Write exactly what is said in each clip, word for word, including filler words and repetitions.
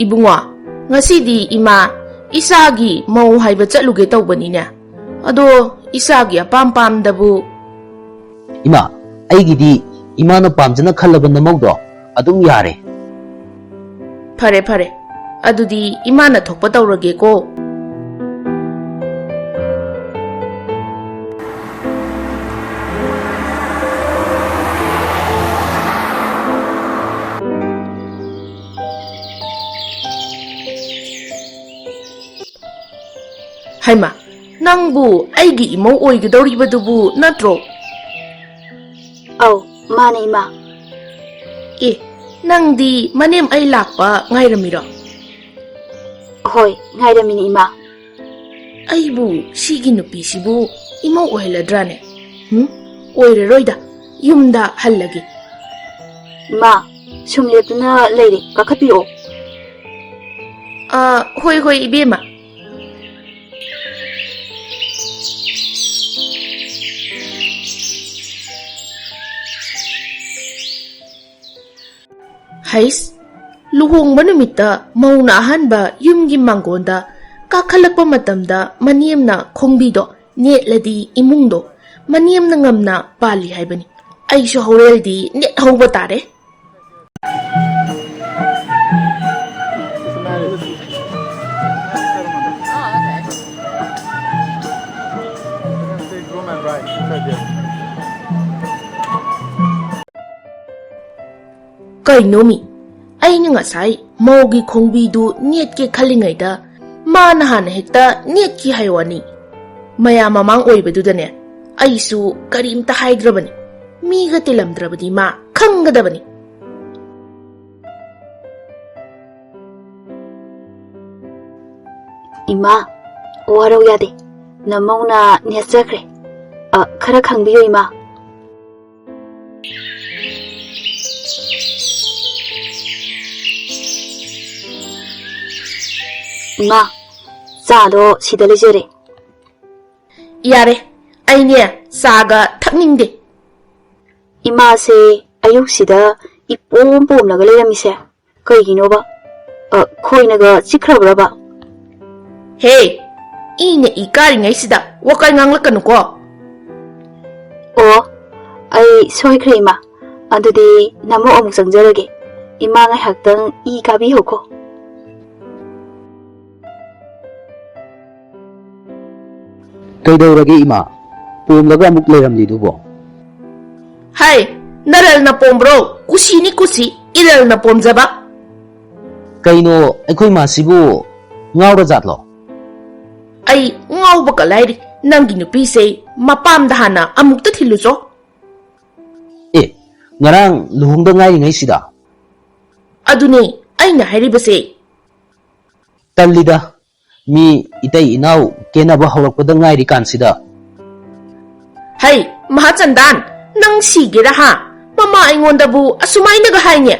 ꯏꯕꯨꯡꯉꯣ, ꯉꯁꯤꯗꯤ ꯏꯃꯥ, ꯏꯆꯥꯒꯤ ꯃꯧ ꯍꯥꯏꯕ ꯆꯠꯂꯨꯒꯦ ꯇꯧꯕꯅꯤꯅꯦ꯫ ꯑꯗꯣ ꯏꯆꯥꯒꯤ ꯑꯄꯥꯝ ꯄꯥꯝꯗꯕꯨ꯫ ꯏꯃꯥ, ꯑꯩꯒꯤꯗꯤ ꯏꯃꯥꯅ ꯄꯥꯝꯖꯅ ꯈꯜꯂꯕ ꯅꯃꯧꯗꯣ ꯑꯗꯨꯝ ꯌꯥꯔꯦ꯫ ꯐꯔꯦ ꯐꯔꯦ, ꯑꯗꯨꯗꯤ ꯏꯃꯥꯅ ꯊꯣꯛꯄ ꯇꯧꯔꯒꯦꯀꯣ꯫ ꯍꯩꯃꯥ, ꯅꯪꯕꯨ ꯑꯩꯒꯤ ꯏꯃꯧ ꯑꯣꯏꯒꯗꯧꯔꯤꯕꯗꯨꯕꯨ ꯅꯠꯇ꯭ꯔꯣ? ꯑꯧ, ꯃꯥꯅꯦ, ꯏꯃꯥ꯫ ꯑꯦ, ꯅꯪꯗꯤ ꯃꯅꯦꯝ ꯑꯩ ꯂꯥꯛꯄ ꯉꯥꯏꯔꯝꯃꯤꯔꯣ? ꯍꯣꯏ, ꯉꯥꯏꯔꯝꯃꯤꯅꯦ, ꯏꯃꯥ꯫ ꯑꯩꯕꯨ ꯁꯤꯒꯤ ꯅꯨꯄꯤꯁꯤꯕꯨ ꯏꯃꯧ ꯑꯣꯏꯍꯜꯂꯗ꯭ꯔꯥꯅꯦ? ꯍꯨꯝ? ꯑꯣꯏꯔꯔꯣꯏꯗ, ꯌꯨꯝꯗ ꯍꯜꯂꯒꯦ꯫ ꯏꯃꯥ, ꯁꯨꯝ ꯂꯦꯞꯇꯨꯅ ꯂꯩꯔꯦ, ꯀꯥꯈꯠꯄꯤꯔꯛꯑꯣ꯫ ꯑ, ꯍꯣꯏ, ꯍꯣꯏ, ꯏꯕꯦꯝꯃ꯫ ꯍꯩꯁ, ꯂꯨꯍꯣꯡꯕ ꯅꯨꯃꯤꯠꯇ ꯃꯧꯅ ꯑꯍꯥꯟꯕ ꯌꯨꯝꯒꯤ ꯃꯥꯡꯒꯣꯟꯗ ꯀꯥꯈꯠꯂꯛꯄ ꯃꯇꯝꯗ ꯃꯅꯦꯝꯅ ꯈꯣꯡꯕꯤꯗꯣ ꯅꯦꯠꯂꯗꯤ ꯏꯃꯨꯡꯗꯣ ꯃꯅꯦꯝꯅ ꯉꯝꯅ ꯄꯥꯜꯂꯤ ꯍꯥꯏꯕꯅꯤ꯫ ꯑꯩꯁꯨ ꯍꯣꯔꯦꯜꯗꯤ ꯅꯦꯠꯍꯧꯕ ꯇꯥꯔꯦ꯫ ꯀꯩꯅꯣꯃꯤ, ꯑꯩꯅ ꯉꯁꯥꯏ ꯃꯧꯒꯤ ꯈꯣꯡꯕꯤꯗꯨ ꯅꯦꯠꯀꯦ ꯈꯜꯂꯤꯉꯩꯗ ꯃꯥꯅ ꯍꯥꯟꯅ ꯍꯦꯛꯇ ꯅꯦꯠꯈꯤ ꯍꯥꯏ ꯋꯥꯅꯤ꯫ ꯃꯌꯥꯝ ꯃꯃꯥꯡ ꯑꯣꯏꯕꯗꯨꯗꯅꯦ, ꯑꯩꯁꯨ ꯀꯔꯤꯝꯇ ꯍꯥꯏꯗ꯭ꯔꯕꯅꯤ꯫ ꯃꯤꯒ ꯇꯤꯜꯂꯝꯗ꯭ꯔꯕꯗꯤ ꯃꯥ ꯈꯪꯒꯗꯕꯅꯤ꯫ ꯏꯃꯥ, ꯋꯥꯔꯧ ꯌꯥꯗꯦ꯫ ꯅꯃꯧꯅ ꯅꯦꯠꯆꯈ꯭ꯔꯦ꯫ ꯑ, ꯈꯔ ꯈꯪꯕꯤꯌꯨ, ꯏꯃꯥ꯫ ꯏꯃꯥ, ꯆꯥꯗꯣ ꯁꯤꯗ ꯂꯩꯖꯔꯦ꯫ ꯌꯥꯔꯦ, ꯑꯩꯅꯦ ꯆꯥꯒ ꯊꯛꯅꯤꯡꯗꯦ꯫ ꯏꯃꯥꯁꯦ ꯑꯌꯨꯛꯁꯤꯗ ꯏꯄꯣꯝ ꯄꯣꯝꯂꯒ ꯂꯩꯔꯝꯃꯤꯁꯦ ꯀꯩꯒꯤꯅꯣꯕ? ꯑ, ꯈꯣꯏꯅꯒ ꯆꯤꯛꯈ꯭ꯔꯕ꯭ꯔꯕ? ꯍꯦ, ꯏꯅ ꯏ ꯀꯥꯔꯤꯉꯩꯁꯤꯗ ꯋꯥꯀꯥꯏ ꯉꯥꯡꯂꯛꯀꯅꯨꯀꯣ꯫ ꯑꯣ, ꯑꯩ ꯁꯣꯏꯈ꯭ꯔꯦ, ꯏꯃꯥ꯫ ꯑꯗꯨꯗꯤ ꯅꯃꯧ ꯑꯃꯨꯛ ꯆꯪꯖꯔꯒꯦ꯫ ꯏꯃꯥ ꯉꯥꯏꯍꯥꯛꯇꯪ ꯏ ꯀꯥꯕꯤꯍꯧꯈꯣ꯫ ꯀꯩꯗꯧꯔꯒꯦ, ꯏꯃꯥ? ꯄꯣꯝꯂꯒ ꯑꯃꯨꯛ ꯂꯩꯔꯝꯂꯤꯗꯨꯕꯣ? ꯍꯥꯏ, ꯅꯔꯜꯅ ꯄꯣꯝꯕ꯭ꯔꯣ? ꯀꯨꯁꯤꯅꯤ ꯀꯨꯁꯤ, ꯏꯔꯜꯅ ꯄꯣꯝꯖꯕ꯫ ꯀꯩꯅꯣ, ꯑꯩꯈꯣꯏ ꯃꯥꯁꯤꯕꯨ ꯉꯥꯎꯔ ꯖꯥꯠꯂꯣ? ꯑꯩ ꯉꯥꯎꯕꯒ ꯂꯥꯏꯔꯤ, ꯅꯪꯒꯤ ꯅꯨꯄꯤꯁꯦ ꯃꯄꯥꯝꯗ ꯍꯥꯟꯅ ꯑꯃꯨꯛꯇ ꯊꯤꯜꯂꯨꯆꯣ꯫ ꯑꯦ, ꯉꯔꯥꯡ ꯂꯨꯍꯣꯡꯗ ꯉꯥꯏꯔꯤꯉꯩꯁꯤꯗ? ꯑꯗꯨꯅꯦ ꯑꯩꯅ ꯍꯥꯏꯔꯤꯕꯁꯦ꯫ ꯇꯜꯂꯤꯗ, ꯃꯤ ꯏꯇꯩ ꯏꯅꯥꯎ ꯀꯦꯅꯕ ꯍꯧꯔꯛꯄꯗ ꯉꯥꯏꯔꯤ ꯀꯥꯟꯁꯤꯗ꯫ ꯍꯩ, ꯃꯍꯥꯆꯟꯗꯥꯟ, ꯅꯪ ꯁꯤꯒꯦꯔꯥ ꯍꯥ? ꯃꯃꯥ ꯑꯩꯉꯣꯟꯗꯕꯨ ꯑꯁꯨꯃꯥꯏꯅꯒ ꯍꯥꯏꯅꯦ꯫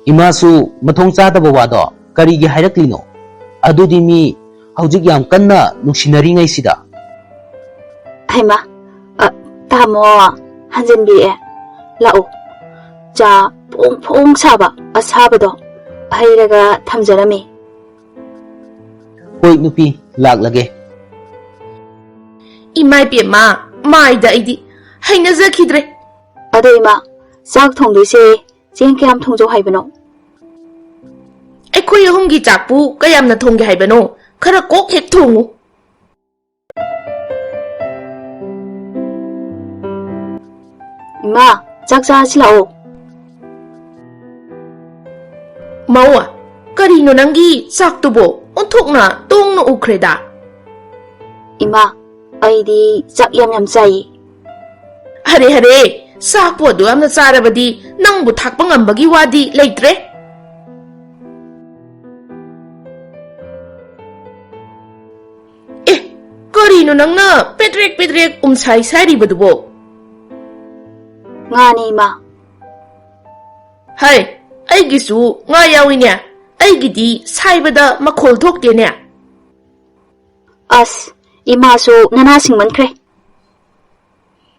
ꯏꯃꯥꯁꯨ ꯃꯊꯣꯡ ꯆꯥꯗꯕ ꯋꯥꯗꯣ ꯀꯔꯤꯒꯤ ꯍꯥꯏꯔꯛꯂꯤꯅꯣ? ꯑꯗꯨꯗꯤ ꯃꯤ ꯍꯧꯖꯤꯛ ꯌꯥꯝ ꯀꯟꯅ ꯅꯨꯡꯁꯤꯅꯔꯤꯉꯩꯁꯤꯗ꯫ ꯍꯩꯃꯥ, ꯑ, ꯇꯥꯃꯣ, ꯍꯟꯖꯤꯟꯕꯤꯔꯛꯑꯦ꯫ ꯂꯥꯛꯑꯣ, ꯆꯥ ꯐꯣꯡ ꯐꯣꯡ ꯁꯥꯕ ꯑꯁꯥꯕꯗꯣ ꯍꯩꯔꯒ ꯊꯝꯖꯔꯝꯃꯤ꯫ ꯍꯣꯏ ꯅꯨꯄꯤ, ꯂꯥꯛꯂꯒꯦ꯫ ꯏꯃꯥ ꯏꯕꯦꯝꯃ, ꯃꯥꯏꯗ ꯑꯩꯗꯤ ꯍꯩꯅꯖꯈꯤꯗ꯭ꯔꯦ꯫ ꯑꯗꯣ ꯏꯃꯥ, ꯆꯥꯛ ꯊꯣꯡꯗꯣꯏꯁꯦ ꯆꯦꯡ ꯀꯌꯥꯝ ꯊꯣꯡꯖꯧ ꯍꯥꯏꯕꯅꯣ? ꯑꯩꯈꯣꯏ ꯑꯍꯨꯝꯒꯤ ꯆꯥꯛꯄꯨ ꯀꯌꯥꯝꯅ ꯊꯣꯡꯒꯦ ꯍꯥꯏꯕꯅꯣ? ꯈꯔ ꯀꯣꯛ ꯍꯦꯛ ꯊꯣꯡꯉꯨ꯫ ꯏꯃꯥ, ꯆꯥꯛ ꯆꯥꯁꯤ ꯂꯥꯛꯑꯣ꯫ ꯃꯧ, ꯀꯔꯤꯅꯣ ꯅꯪꯒꯤ ꯆꯥꯛꯇꯨꯕꯣ? ꯑꯣꯟꯊꯣꯛꯅ ꯇꯣꯡꯅ ꯎꯈ꯭ꯔꯦꯗ꯫ ꯏꯃꯥ, ꯑꯩꯗꯤ ꯆꯥꯛ ꯌꯥꯝ ꯌꯥꯝ ꯆꯥꯏꯌꯦ꯫ ꯍꯔꯦ ꯍꯔꯦ, ꯆꯥꯛꯄꯨ ꯑꯗꯨ ꯌꯥꯝꯅ ꯆꯥꯔꯕꯗꯤ ꯅꯪꯕꯨ ꯊꯥꯛꯄ ꯉꯝꯕꯒꯤ ꯋꯥꯗꯤ ꯂꯩꯇ꯭ꯔꯦ꯫ ꯑꯦ, ꯀꯔꯤꯅꯣ ꯅꯪꯅ ꯄꯦꯗ꯭ꯔꯦꯛ ꯄꯦꯗ꯭ꯔꯦꯛ ꯎꯝꯁꯥꯏ ꯁꯥꯏꯔꯤꯕꯗꯨꯕꯣ? ꯉꯥꯅꯦ, ꯏꯃꯥ꯫ ꯍꯩ, ꯑꯩꯒꯤꯁꯨ ꯉꯥ ꯌꯥꯎꯏꯅꯦ꯫ ꯑꯩꯒꯤꯗꯤ ꯁꯥꯏꯕꯗ ꯃꯈꯣꯜ ꯊꯣꯛꯇꯦꯅꯦ꯫ ꯑꯁ, ꯏꯃꯥꯁꯨ ꯅꯅꯥ ꯁꯤꯡꯃꯟꯈ꯭ꯔꯦ꯫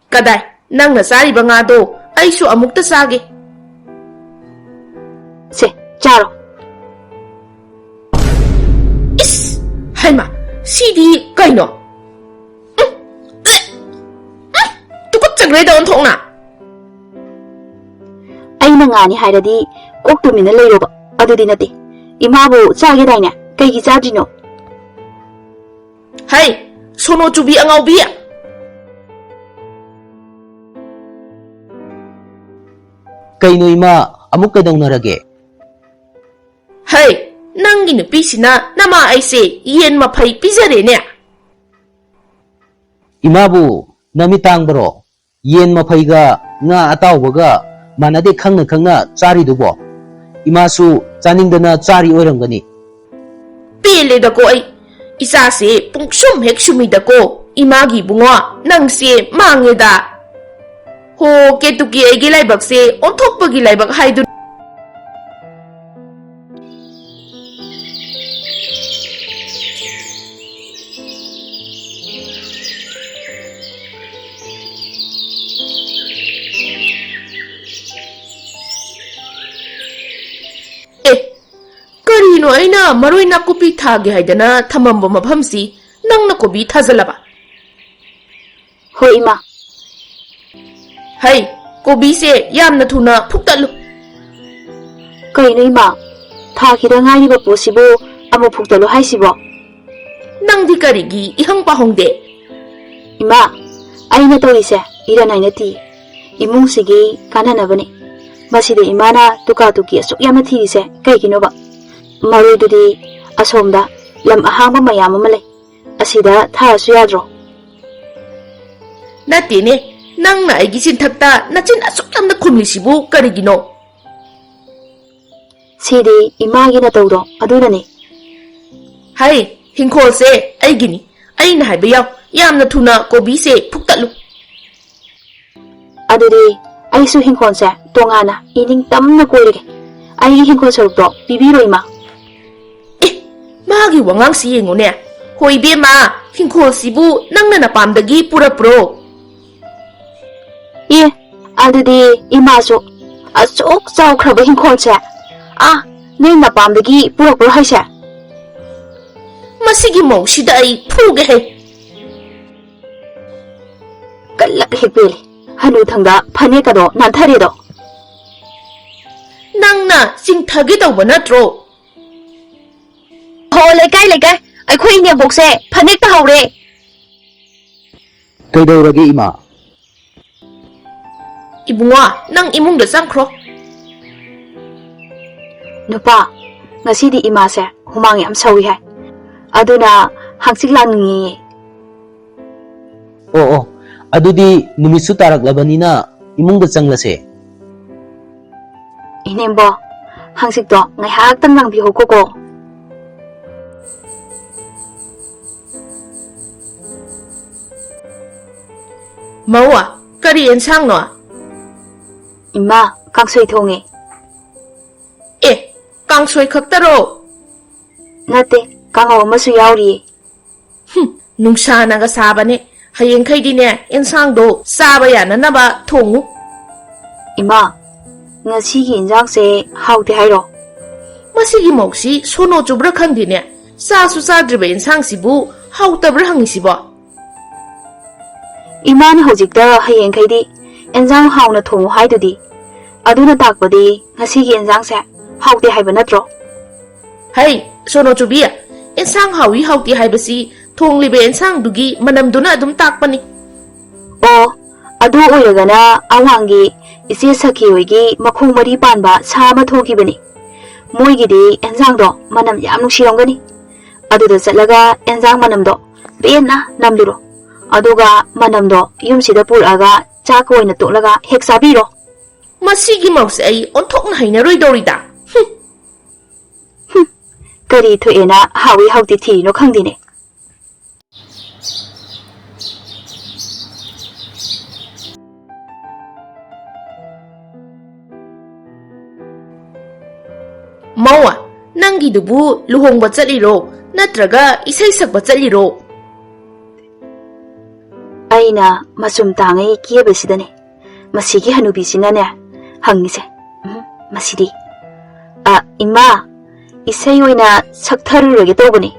ꯀꯗꯥꯏ, ꯅꯪꯅ ꯆꯥꯔꯤꯕ ꯉꯥꯗꯣ ꯑꯩꯁꯨ ꯑꯃꯨꯛꯇ ꯆꯥꯒꯦ꯫ ꯁꯦ, ꯆꯥꯔꯣ꯫ ꯍꯩꯃꯥ, ꯁꯤꯗꯤ ꯀꯩꯅꯣ? ꯎꯝ, ꯎꯝ, ꯇꯨꯀꯠꯆꯈ꯭ꯔꯦꯗ ꯑꯣꯟꯊꯣꯛꯅ꯫ ꯑꯩꯅ ꯉꯥꯅꯤ ꯍꯥꯏꯔꯗꯤ ꯀꯣꯛ ꯇꯨꯃꯤꯟꯅ ꯂꯩꯔꯣꯕ꯫ ꯑꯗꯨꯗꯤ ꯅꯠꯇꯦ, ꯏꯃꯥꯕꯨ ꯆꯥꯒꯦꯗꯥꯏꯅꯦ? ꯀꯩꯒꯤ ꯆꯥꯗ꯭ꯔꯤꯅꯣ? ꯍꯩ, ꯁꯣꯅꯣ ꯆꯨꯕꯤ ꯑꯉꯥꯎꯕꯤ! ꯀꯩꯅꯣ ꯏꯃꯥ, ꯑꯃꯨꯛ ꯀꯩꯗꯧꯅꯔꯒꯦ? ꯍꯩ, ꯅꯪꯒꯤ ꯅꯨꯄꯤꯁꯤꯅ ꯅꯃꯥ ꯑꯩꯁꯦ ꯌꯦꯟ ꯃꯐꯩ ꯄꯤꯖꯔꯦꯅꯦ꯫ ꯏꯃꯥꯕꯨ ꯅꯃꯤꯠ ꯇꯥꯡꯕꯔꯣ? ꯌꯦꯟ ꯃꯐꯩꯒ ꯉꯥ ꯑꯇꯥꯎꯕꯒ ꯃꯥꯟꯅꯗꯦ ꯈꯪꯅ ꯈꯪꯅ ꯆꯥꯔꯤꯗꯨꯕꯣ? ꯏꯃꯥꯁꯨ ꯆꯥꯅꯤꯡꯗꯅ ꯆꯥꯔꯤ ꯑꯣꯏꯔꯝꯒꯅꯤ꯫ ꯄꯦꯜꯂꯦꯗꯀꯣ ꯑꯩ꯫ ꯏꯆꯥꯁꯦ ꯄꯨꯡꯁꯨꯝ ꯍꯦꯛ ꯁꯨꯝꯃꯤꯗꯀꯣ, ꯏꯃꯥꯒꯤ ꯏꯕꯨꯡꯉꯣ, ꯅꯪꯁꯦ ꯃꯥꯡꯉꯦꯗ꯫ ꯍꯣ, ꯀꯦꯇꯨꯀꯤ ꯑꯩꯒꯤ ꯂꯥꯏꯕꯛꯁꯦ ꯑꯣꯟꯊꯣꯛꯄꯒꯤ ꯂꯥꯏꯕꯛ ꯍꯥꯏꯗꯨꯅꯤ꯫ ꯑꯦ, ꯀꯔꯤꯅꯣ ꯑꯩꯅ ꯃꯔꯣꯏ ꯅꯥꯀꯨꯞꯄꯤ ꯊꯥꯒꯦ ꯍꯥꯏꯗꯅ ꯊꯝꯃꯝꯕ ꯃꯐꯝꯁꯤ ꯅꯪꯅ ꯀꯣꯕꯤ ꯊꯥꯖꯜꯂꯕ? ꯍꯣꯏ, ꯏꯃꯥ꯫ ꯍꯩ, ꯀꯣꯕꯤꯁꯦ ꯌꯥꯝꯅ ꯊꯨꯅ ꯐꯨꯛꯇꯠꯂꯨ꯫ ꯀꯩꯅꯣ, ꯏꯃꯥ? ꯊꯥꯈꯤꯗ ꯉꯥꯏꯔꯤꯕ ꯄꯣꯠꯁꯤꯕꯨ ꯑꯃꯨꯛ ꯐꯨꯛꯇꯠꯂꯨ ꯍꯥꯏꯁꯤꯕꯣ? ꯅꯪꯗꯤ ꯀꯔꯤꯒꯤ ꯏꯍꯪ ꯄꯥꯍꯪꯗꯦ? ꯏꯃꯥ, ꯑꯩꯅ ꯇꯧꯔꯤꯁꯦ ꯏꯔꯟ ꯍꯥꯏꯅ ꯇꯤ ꯏꯃꯨꯡꯁꯤꯒꯤ ꯀꯥꯟꯅꯅꯕꯅꯤ꯫ ꯃꯁꯤꯗ ꯏꯃꯥꯅ ꯇꯨꯀꯥ ꯇꯨꯀꯤ ꯑꯁꯨꯛ ꯌꯥꯝꯅ ꯊꯤꯔꯤꯁꯦ ꯀꯩꯒꯤꯅꯣꯕ? ꯃꯔꯨꯗꯨꯗꯤ ꯑꯁꯣꯝꯗ ꯂꯝ ꯑꯍꯥꯡꯕ ꯃꯌꯥꯝ ꯑꯃ ꯂꯩ, ꯑꯁꯤꯗ ꯊꯥꯔꯁꯨ ꯌꯥꯗ꯭ꯔꯣ? ꯅꯠꯇꯦꯅꯦ, ꯅꯪꯅ ꯑꯩꯒꯤ ꯆꯤꯟꯊꯛꯇ ꯅꯆꯤꯟ ꯑꯁꯨꯛ ꯌꯥꯝꯅ ꯈꯨꯝꯂꯤꯁꯤꯕꯨ ꯀꯔꯤꯒꯤꯅꯣ? ꯁꯤꯗꯤ ꯏꯃꯥꯒꯤ ꯅꯇꯧꯗꯣ ꯑꯗꯨꯅꯅꯦ꯫ ꯍꯩ, ꯍꯤꯡꯈꯣꯜꯁꯦ ꯑꯩꯒꯤꯅꯤ꯫ ꯑꯩꯅ ꯍꯥꯏꯕ ꯌꯥꯎ, ꯌꯥꯝꯅ ꯊꯨꯅ ꯀꯣꯕꯤꯁꯦ ꯐꯨꯛꯇꯠꯂꯨ꯫ ꯑꯗꯨꯗꯤ ꯑꯩꯁꯨ ꯍꯤꯡꯈꯣꯜꯁꯦ ꯇꯣꯉꯥꯟꯅ ꯏꯅꯤꯡ ꯇꯝꯅ ꯀꯣꯏꯔꯒꯦ꯫ ꯑꯩꯒꯤ ꯍꯤꯡꯈꯣꯜ ꯁꯔꯨꯛꯇꯣ ꯄꯤꯕꯤꯔꯣ, ꯏꯃꯥ꯫ ꯑꯦ, ꯃꯥꯒꯤ ꯋꯥꯉꯥꯡꯁꯤ ꯌꯦꯡꯉꯨꯅꯦ꯫ ꯍꯣꯏ ꯏꯕꯦꯝꯃ, ꯍꯤꯡꯈꯣꯜꯁꯤꯕꯨ ꯅꯪꯅ ꯅꯄꯥꯝꯗꯒꯤ ꯄꯨꯔꯛꯄ꯭ꯔꯣ? ꯑꯦ, ꯑꯗꯨꯗꯤ ꯏꯃꯥꯁꯨ ꯑꯁꯨꯛ ꯆꯥꯎꯈ꯭ꯔꯕ ꯍꯤꯡꯈꯣꯜꯁꯦ, ꯑꯥ, ꯅꯣꯏ ꯃꯄꯥꯝꯗꯒꯤ ꯄꯨꯔꯛꯄ꯭ꯔꯣ ꯍꯥꯏꯁꯦ? ꯃꯁꯤꯒꯤ ꯃꯧꯁꯤꯗ ꯑꯩ ꯐꯨꯒꯦ ꯍꯩ꯫ ꯀꯜꯂꯛ ꯍꯦꯛ ꯄꯦꯜꯂꯦ꯫ ꯍꯅꯨꯊꯪꯗ ꯐꯅꯦꯛꯀꯗꯣ ꯅꯥꯟꯊꯔꯦꯗꯣ꯫ ꯅꯪꯅ ꯆꯤꯡꯊꯒꯦ ꯇꯧꯕ ꯅꯠꯇ꯭ꯔꯣ? ꯍꯣ, ꯂꯩꯀꯥꯏ, ꯂꯩꯀꯥꯏ, ꯑꯩꯈꯣꯏ ꯏꯅꯦꯝꯕꯣꯛꯁꯦ ꯐꯅꯦꯛ ꯇꯥꯍꯧꯔꯦ꯫ ꯀꯩꯗꯧꯔꯒꯦ, ꯏꯃꯥ? ꯏꯕꯨꯡꯉꯣ, ꯅꯪ ꯏꯃꯨꯡꯗ ꯆꯪꯈ꯭ꯔꯣ꯫ ꯅꯨꯄꯥ, ꯉꯁꯤꯗꯤ ꯏꯃꯥꯁꯦ ꯍꯨꯃꯥꯡ ꯌꯥꯝ ꯁꯧꯏ ꯍꯥꯏ꯫ ꯑꯗꯨꯅ ꯍꯪꯆꯤꯠ ꯂꯥꯡꯅꯤꯡꯉꯦꯌꯦ꯫ ꯑꯣ, ꯑꯣ, ꯑꯗꯨꯗꯤ ꯅꯨꯃꯤꯠꯁꯨ ꯇꯥꯔꯛꯂꯕꯅꯤꯅ ꯏꯃꯨꯡꯗ ꯆꯪꯂꯁꯦ꯫ ꯏꯅꯦꯝꯕꯣ, ꯍꯪꯆꯤꯠꯇꯣ ꯉꯥꯏꯍꯥꯛꯇꯪ ꯂꯥꯡꯕꯤꯍꯧꯈꯣꯀꯣ꯫ ꯃꯧ, ꯀꯔꯤ ꯑꯦꯟꯁꯥꯡꯅꯣ? ꯏꯃꯥ, ꯀꯥꯡꯁꯣꯏ ꯊꯣꯡꯉꯦ꯫ ꯑꯦ, ꯀꯥꯡꯁꯣꯏ ꯈꯛꯇꯔꯣ? ꯅꯠꯇꯦ, ꯀꯥꯡꯍꯧ ꯑꯃꯁꯨ ꯌꯥꯎꯔꯤꯌꯦ꯫ ꯍꯨꯝ, ꯅꯨꯡꯁꯥꯅꯒ ꯁꯥꯕꯅꯦ꯫ ꯍꯌꯦꯡꯈꯩꯗꯤꯅꯦ, ꯑꯦꯟꯁꯥꯡꯗꯣ ꯆꯥꯕ ꯌꯥꯅꯅꯕ ꯊꯣꯡꯉꯨ꯫ ꯏꯃꯥ, ꯉꯁꯤꯒꯤ ꯏꯟꯖꯥꯡꯁꯦ ꯍꯥꯎꯇꯦ ꯍꯥꯏꯔꯣ? ꯃꯁꯤꯒꯤ ꯃꯧꯁꯤ ꯁꯣꯅꯣ ꯆꯨꯕ꯭ꯔꯥ ꯈꯪꯗꯦꯅꯦ꯫ ꯆꯥꯁꯨ ꯆꯥꯗ꯭ꯔꯤꯕ ꯏꯟꯁꯥꯡꯁꯤꯕꯨ ꯍꯥꯎꯇꯕ꯭ꯔꯥ ꯍꯪꯉꯤꯁꯤꯕꯣ? ꯏꯃꯥꯅ ꯍꯧꯖꯤꯛꯇ ꯍꯌꯦꯡꯈꯩꯗꯤ ꯏꯟꯖꯥꯡ ꯍꯥꯎꯅ ꯊꯣꯡꯉꯨ ꯍꯥꯏꯗꯨꯗꯤ꯫ ꯑꯗꯨꯅ ꯇꯥꯛꯄꯗꯤ ꯉꯁꯤꯒꯤ ꯏꯟꯖꯥꯡꯁꯦ ꯍꯥꯎꯇꯦ ꯍꯥꯏꯕ ꯅꯠꯇ꯭ꯔꯣ? ꯍꯩ, ꯁꯣꯅꯣ ꯆꯨꯕꯤ, ꯏꯟꯁꯥꯡ ꯍꯥꯎꯏ ꯍꯥꯎꯇꯦ ꯍꯥꯏꯕꯁꯤ ꯊꯣꯡꯂꯤꯕ ꯏꯟꯁꯥꯡꯗꯨꯒꯤ ꯃꯅꯝꯗꯨꯅ ꯑꯗꯨꯝ ꯇꯥꯛꯄꯅꯤ꯫ ꯑꯣ, ꯑꯗꯨ ꯑꯣꯏꯔꯒꯅ ꯑꯋꯥꯡꯒꯤ ꯏꯆꯦ ꯁꯈꯤ ꯍꯣꯏꯒꯤ ꯃꯈꯣꯡ ꯃꯔꯤ ꯄꯥꯟꯕ ꯁꯥ ꯑꯃ ꯊꯣꯡꯈꯤꯕꯅꯤ꯫ ꯃꯣꯏꯒꯤꯗꯤ ꯏꯟꯖꯥꯡꯗꯣ ꯃꯅꯝ ꯌꯥꯝ ꯅꯨꯡꯁꯤꯔꯝꯒꯅꯤ꯫ ꯑꯗꯨꯗ ꯆꯠꯂꯒ ꯏꯟꯖꯥꯡ ꯃꯅꯝꯗꯣ ꯄꯦꯟꯅ ꯅꯝꯂꯨꯔꯣ꯫ ꯑꯗꯨꯒ ꯃꯅꯝꯗꯣ ꯌꯨꯝꯁꯤꯗ ꯄꯨꯔꯛꯑꯒ ꯆꯥꯛꯀ ꯑꯣꯏꯅ ꯇꯣꯠꯂꯒ ꯍꯦꯛ ꯆꯥꯕꯤꯔꯣ꯫ ꯃꯁꯤꯒꯤ ꯃꯧꯁꯦ ꯑꯩ ꯑꯣꯟꯊꯣꯛꯅ ꯍꯩꯅꯔꯣꯏꯗꯧꯔꯤꯗ꯫ ꯍꯨꯝ꯫ ꯍꯨꯝ, ꯀꯔꯤ ꯊꯣꯛꯑꯦꯅ ꯍꯥꯎꯏ ꯍꯥꯎꯇꯦ ꯊꯤꯔꯤꯅꯣ ꯈꯪꯗꯦꯅꯦ꯫ ꯃꯧ, ꯅꯪꯒꯤꯗꯨꯕꯨ ꯂꯨꯍꯣꯡꯕ ꯆꯠꯂꯤꯔꯣ, ꯅꯠꯇ꯭ꯔꯒ ꯏꯁꯩ ꯁꯛꯄ ꯆꯠꯂꯤꯔꯣ? ꯑꯩꯅ ꯃꯆꯨꯝ ꯇꯥꯡꯉꯩ ꯀꯦꯕꯁꯤꯗꯅꯦ ꯃꯁꯤꯒꯤ ꯍꯅꯨꯕꯤꯁꯤꯅꯅꯦ ꯍꯪꯉꯤꯁꯦ꯫ ꯎꯝ, ꯃꯁꯤꯗꯤ꯫ ꯑ, ꯏꯃꯥ, ꯏꯁꯩ ꯑꯣꯏꯅ ꯁꯛꯊꯔꯨꯔꯒꯦ ꯇꯧꯕꯅꯤ꯫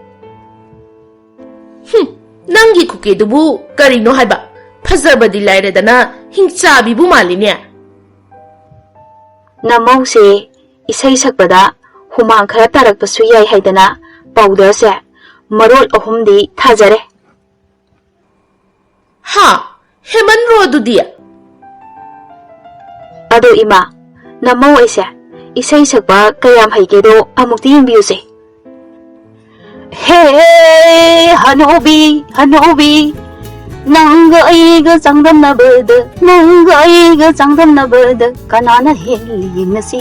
ꯍꯨꯝ, ꯅꯪꯒꯤ ꯀꯨꯀꯦꯗꯨꯕꯨ ꯀꯔꯤꯅꯣ ꯍꯥꯏꯕ? ꯐꯖꯕꯗꯤ ꯂꯥꯏꯔꯗꯅ ꯍꯤꯡꯆꯥꯕꯤꯕꯨ ꯃꯥꯜꯂꯤꯅꯦ꯫ ꯅꯃꯧꯁꯦ ꯏꯁꯩ ꯁꯛꯄꯗ ꯍꯨꯃꯥꯡ ꯈꯔ ꯇꯥꯔꯛꯄꯁꯨ ꯌꯥꯏ ꯍꯥꯏꯗꯅ ꯄꯥꯎꯗꯔꯁꯦ ꯃꯔꯣꯜ ꯑꯍꯨꯝꯗꯤ ꯊꯥꯖꯔꯦ꯫ ꯍꯥ? ꯍꯦꯃꯟꯗ꯭ꯔꯣ ꯑꯗꯨꯗꯤ? ꯑꯗꯣ ꯏꯃꯥ, ꯅꯃꯧ ꯑꯩꯁꯦ ꯏꯁꯩ ꯁꯛꯄ ꯀꯌꯥꯝ ꯍꯩꯒꯦꯗꯣ ꯑꯃꯨꯛꯇꯤ ꯌꯦꯡꯕꯤꯌꯨꯁꯦ꯫ ꯍꯦ, ꯍꯅꯨꯕꯤ, ꯍꯅꯨꯕꯤ, ꯅꯪꯒ ꯑꯩꯒ ꯆꯥꯡꯗꯝꯅꯕꯗ, ꯅꯪꯒ ꯑꯩꯒ ꯆꯥꯡꯗꯝꯅꯕꯗ ꯀꯅꯥꯅ ꯍꯦꯜꯂꯤ ꯌꯦꯡꯅꯁꯤ,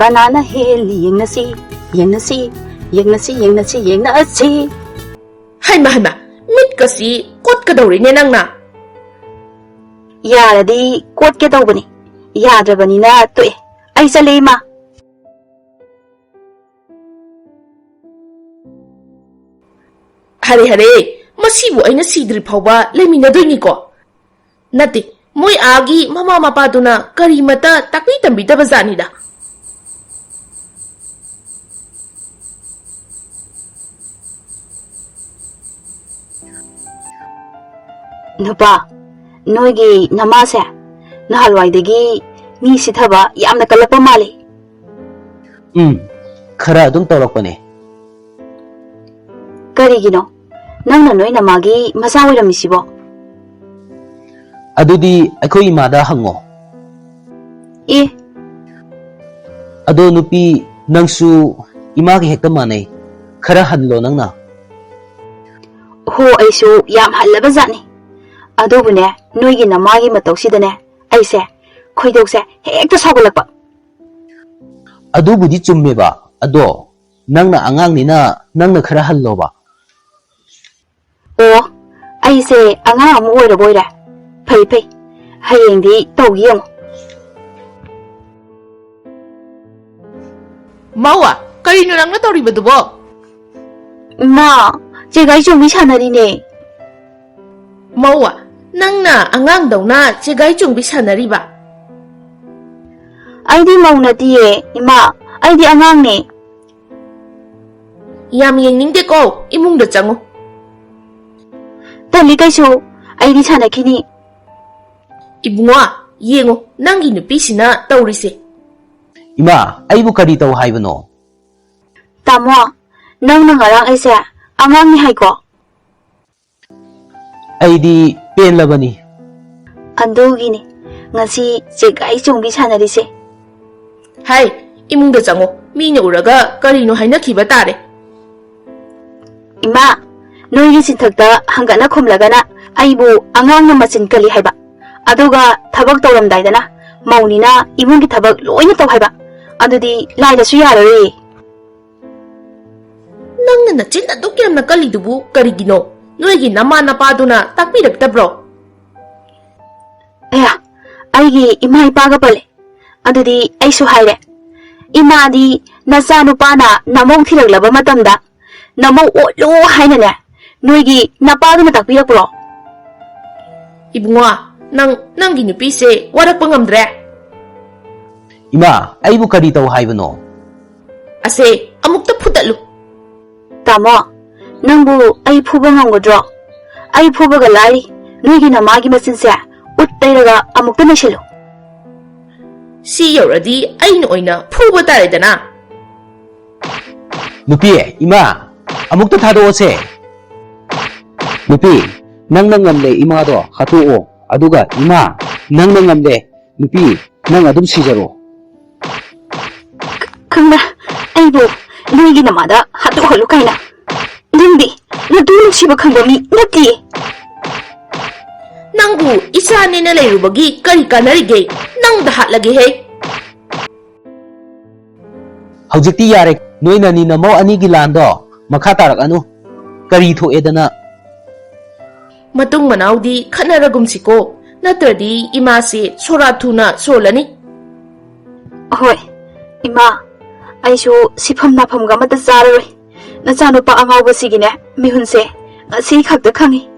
ꯀꯅꯥꯅ ꯍꯦꯜꯂꯤ ꯌꯦꯡꯅꯁꯤ, ꯌꯦꯡꯅꯁꯤ, ꯌꯦꯡꯅꯁꯤ, ꯌꯦꯡꯅꯁꯤ, ꯌꯦꯡꯅꯁꯤ꯫ ꯍꯩꯃ, ꯍꯩꯃ, ꯃꯤꯠꯀꯁꯤ ꯀꯣꯠꯀꯗꯧꯔꯤꯅꯦ ꯅꯪꯅ꯫ ꯌꯥꯔꯗꯤ ꯀꯣꯠꯀꯦ ꯇꯧꯕꯅꯤ, ꯌꯥꯗ꯭ꯔꯕꯅꯤꯅ ꯇꯣꯛꯑꯦ꯫ ꯑꯩ ꯆꯠꯂꯦ, ꯏꯃꯥ꯫ ꯍꯔꯦ, ꯍꯔꯦ, ꯃꯁꯤꯕꯨ ꯑꯩꯅ ꯁꯤꯗ꯭ꯔꯤ ꯐꯥꯎꯕ ꯂꯩꯃꯤꯟꯅꯗꯣꯏꯅꯤꯀꯣ? ꯅꯠꯇꯦ, ꯃꯣꯏ ꯑꯥꯒꯤ ꯃꯃꯥ ꯃꯄꯥꯗꯨꯅ ꯀꯔꯤꯃꯠꯇ ꯇꯥꯛꯄꯤ ꯇꯝꯕꯤꯗꯕ ꯖꯥꯠꯅꯤꯗ꯫ ꯅꯨꯄꯥ, ꯅꯣꯏꯒꯤ ꯅꯃꯥꯁꯦ ꯅꯍꯥꯟꯋꯥꯏꯗꯒꯤ ꯃꯤ ꯁꯤꯊꯕ ꯌꯥꯝꯅ ꯀꯜꯂꯛꯄ ꯃꯥꯜꯂꯤ꯫ ꯎꯝ, ꯈꯔ ꯑꯗꯨꯝ ꯇꯧꯔꯛꯄꯅꯦ꯫ ꯀꯔꯤꯒꯤꯅꯣ ꯅꯪꯅ ꯅꯣꯏ ꯅꯃꯥꯒꯤ ꯃꯆꯥ ꯑꯣꯏꯔꯝꯃꯤꯁꯤꯕꯣ? ꯑꯗꯨꯗꯤ ꯑꯩꯈꯣꯏ ꯏꯃꯥꯗ ꯍꯪꯉꯣ꯫ ꯑꯦ꯫ ꯑꯗꯣ ꯅꯨꯄꯤ, ꯅꯪꯁꯨ ꯏꯃꯥꯒ ꯍꯦꯛꯇ ꯃꯥꯟꯅꯩ꯫ ꯈꯔ ꯍꯜꯂꯣ ꯅꯪꯅ꯫ ꯍꯣ, ꯑꯩꯁꯨ ꯌꯥꯝ ꯍꯜꯂꯕ ꯖꯥꯠꯅꯤ꯫ ꯑꯗꯨꯕꯨꯅꯦ, ꯅꯣꯏꯒꯤ ꯅꯃꯥꯒꯤ ꯃꯇꯧꯁꯤꯗꯅꯦ, ꯑꯩꯁꯦ ꯈꯣꯏꯗꯧꯁꯦ ꯍꯦꯛꯇ ꯁꯥꯎꯒꯠꯂꯛꯄ꯫ ꯑꯗꯨꯕꯨꯗꯤ ꯆꯨꯝꯃꯦꯕ, ꯑꯗꯣ ꯅꯪꯅ ꯑꯉꯥꯡꯅꯤꯅ ꯅꯪꯅ ꯈꯔ ꯍꯜꯂꯣꯕ꯫ ꯑꯣ, ꯑꯩꯁꯦ ꯑꯉꯥꯡ ꯑꯃ ꯑꯣꯏꯔꯕ ꯑꯣꯏꯔꯦ꯫ ꯐꯩ, ꯐꯩ꯫ ꯍꯌꯦꯡꯗꯤ ꯇꯧꯒꯦ ꯌꯦꯡꯉꯣ꯫ ꯃꯧ, ꯀꯔꯤꯅꯣ ꯅꯪꯅ ꯇꯧꯔꯤꯕꯗꯨꯕꯣ? ꯏꯃꯥ, ꯆꯦꯒꯥꯏ ꯆꯣꯡꯕꯤ ꯁꯥꯟꯅꯔꯤꯅꯦ꯫ ꯃꯧ, ꯅꯪꯅ ꯑꯉꯥꯡꯗꯧꯅ ꯆꯦꯒꯥꯏ ꯆꯣꯡꯕꯤ ꯁꯥꯟꯅꯔꯤꯕ? ꯑꯩꯗꯤ ꯃꯧ ꯅꯠꯇꯤꯌꯦ, ꯏꯃꯥ, ꯑꯩꯗꯤ ꯑꯉꯥꯡꯅꯦ꯫ ꯌꯥꯝ ꯌꯦꯡꯅꯤꯡꯗꯦꯀꯣ, ꯏꯃꯨꯡꯗ ꯆꯪꯉꯨ꯫ ꯇꯜꯂꯤ ꯀꯩꯁꯨ, ꯑꯩꯗꯤ ꯁꯥꯟꯅꯈꯤꯅꯤ꯫ ꯏꯕꯨꯡꯉꯣ, ꯌꯦꯡꯉꯨ, ꯅꯪꯒꯤ ꯅꯨꯄꯤꯁꯤꯅ ꯇꯧꯔꯤꯁꯦ꯫ ꯏꯃꯥ, ꯑꯩꯕꯨ ꯀꯔꯤ ꯇꯧ ꯍꯥꯏꯕꯅꯣ? ꯇꯥꯃꯣ, ꯅꯪꯅ ꯉꯔꯥꯡ ꯑꯩꯁꯦ ꯑꯉꯥꯡꯅꯤ ꯍꯥꯏꯀꯣ? ꯑꯩꯗꯤ ꯄꯦꯜꯂꯕꯅꯤ꯫ ꯑꯗꯨꯒꯤꯅꯤ ꯉꯁꯤ ꯆꯦꯒꯥꯏ ꯆꯣꯡꯕꯤ ꯁꯥꯟꯅꯔꯤꯁꯦ꯫ ꯍꯥꯏ, ꯏꯃꯨꯡꯗ ꯆꯪꯉꯣ, ꯃꯤꯅ ꯎꯔꯒ ꯀꯔꯤꯅꯣ ꯍꯥꯏꯅꯈꯤꯕ ꯇꯥꯔꯦ꯫ ꯏꯃꯥ, ꯅꯣꯏꯒꯤ ꯆꯤꯟꯊꯛꯇ ꯍꯪꯒꯠꯅ ꯈꯨꯝꯂꯒꯅ ꯑꯩꯕꯨ ꯑꯉꯥꯡꯅ ꯃꯆꯤꯟ ꯀꯜꯂꯤ ꯍꯥꯏꯕ, ꯑꯗꯨꯒ ꯊꯕꯛ ꯇꯧꯔꯝꯗꯥꯏꯗꯅ ꯃꯧꯅꯤꯅ ꯏꯃꯨꯡꯒꯤ ꯊꯕꯛ ꯂꯣꯏꯅ ꯇꯧ ꯍꯥꯏꯕ, ꯑꯗꯨꯗꯤ ꯂꯥꯏꯗꯁꯨ ꯌꯥꯔꯔꯣꯏꯌꯦ꯫ ꯅꯪꯅ ꯅꯆꯤꯟ ꯑꯗꯨꯛ ꯌꯥꯝꯅ ꯀꯜꯂꯤꯗꯨꯕꯨ ꯀꯔꯤꯒꯤꯅꯣ? ꯅꯣꯏꯒꯤ ꯅꯃꯥ ꯅꯄꯥꯗꯨꯅ ꯇꯥꯛꯄꯤꯔꯛꯇꯕ꯭ꯔꯣ? ꯑꯌꯥ, ꯑꯩꯒꯤ ꯏꯃꯥ ꯏꯄꯥꯒ ꯄꯜꯂꯦ꯫ ꯑꯗꯨꯗꯤ ꯑꯩꯁꯨ ꯍꯥꯏꯔꯦ꯫ ꯏꯃꯥꯗꯤ ꯅꯆꯥꯅꯨꯄꯥꯅ ꯅꯃꯧ ꯊꯤꯔꯛꯂꯕ ꯃꯇꯝꯗ ꯅꯃꯧ ꯑꯣꯠꯂꯨ ꯍꯥꯏꯅꯅꯦ, ꯅꯣꯏꯒꯤ ꯅꯄꯥꯗꯨꯅ ꯇꯥꯛꯄꯤꯔꯛꯄ꯭ꯔꯣ? ꯏꯕꯨꯡꯉꯣ, ꯅꯪ ꯅꯪꯒꯤ ꯅꯨꯄꯤꯁꯦ ꯋꯥꯔꯛꯄ ꯉꯝꯗ꯭ꯔꯦ꯫ ꯏꯃꯥ, ꯑꯩꯕꯨ ꯀꯔꯤ ꯇꯧ ꯍꯥꯏꯕꯅꯣ? ꯑꯁꯦ, ꯑꯃꯨꯛꯇ ꯐꯨꯗꯠꯂꯨ꯫ ꯇꯥꯃꯣ, ꯅꯪꯕꯨ ꯑꯩ ꯐꯨꯕ ꯉꯝꯒꯗ꯭ꯔꯣ? ꯑꯩ ꯐꯨꯕꯒ ꯂꯥꯏꯔꯤ, ꯅꯣꯏꯒꯤ ꯅꯃꯥꯒꯤ ꯃꯆꯤꯟꯁꯦ ꯎꯠ ꯇꯩꯔꯒ ꯑꯃꯨꯛꯇ ꯅꯩꯁꯤꯜꯂꯨ꯫ ꯁꯤ ꯌꯧꯔꯗꯤ ꯑꯩꯅ ꯑꯣꯏꯅ ꯐꯨꯕ ꯇꯥꯔꯦꯗꯅ꯫ ꯅꯨꯄꯤ, ꯏꯃꯥ, ꯑꯃꯨꯛꯇ ꯊꯥꯗꯣꯛꯑꯣꯁꯦ꯫ ꯅꯨꯄꯤ, ꯅꯪꯅ ꯉꯝꯂꯦ ꯏꯃꯥꯗꯣ ꯍꯥꯠꯇꯣꯛꯑꯣ꯫ ꯑꯗꯨꯒ ꯏꯃꯥ, ꯅꯪꯅ ꯉꯝꯂꯦ꯫ ꯅꯨꯄꯤ, ꯅꯪ ꯑꯗꯨꯝ ꯁꯤꯖꯔꯣ꯫ ꯈꯪꯕ꯭ꯔꯥ, ꯑꯩꯕꯨ ꯅꯣꯏꯒꯤ ꯅꯃꯥꯗ ꯍꯥꯠꯇꯣꯛꯍꯜꯂꯨ ꯀꯥꯏꯅ꯫ ꯅꯪꯗꯤ ꯅꯇꯨ ꯅꯨꯡꯁꯤꯕ ꯈꯪꯕ ꯃꯤ ꯅꯠꯇꯤꯌꯦ꯫ ꯅꯪꯕꯨ ꯏꯆꯥꯅꯦꯅ ꯂꯩꯔꯨꯕꯒꯤ ꯀꯔꯤ ꯀꯥꯟꯅꯔꯤꯒꯦ? ꯅꯪꯗ ꯍꯥꯠꯂꯒꯦꯍꯦ꯫ ꯍꯧꯖꯤꯛꯇꯤ ꯌꯥꯔꯦ, ꯅꯣꯏ ꯅꯅꯤ ꯅꯃꯧ ꯑꯅꯤꯒꯤ ꯂꯥꯟꯗꯣ ꯃꯈꯥ ꯇꯥꯔꯛꯑꯅꯨ꯫ ꯀꯔꯤ ꯊꯣꯛꯑꯦꯗꯅ? ꯃꯇꯨꯡ ꯃꯅꯥꯎꯗꯤ ꯈꯠꯅꯔꯒꯨꯝꯁꯤꯀꯣ, ꯅꯠꯇ꯭ꯔꯗꯤ ꯏꯃꯥꯁꯦ ꯁꯣꯔꯥꯠ ꯊꯨꯅ ꯁꯣꯜꯂꯅꯤ꯫ ꯍꯣꯏ, ꯏꯃꯥ, ꯑꯩꯁꯨ ꯁꯤꯐꯝ ꯅꯥꯐꯝꯒ ꯑꯃꯠꯇ ꯆꯥꯔꯔꯣꯏ꯫ ꯅꯆꯥꯅꯨꯄꯥ ꯑꯉꯥꯎꯕꯁꯤꯒꯤꯅꯦ ꯃꯤꯍꯨꯟꯁꯦ ꯉꯁꯤ ꯈꯛꯇ ꯈꯪꯉꯤ꯫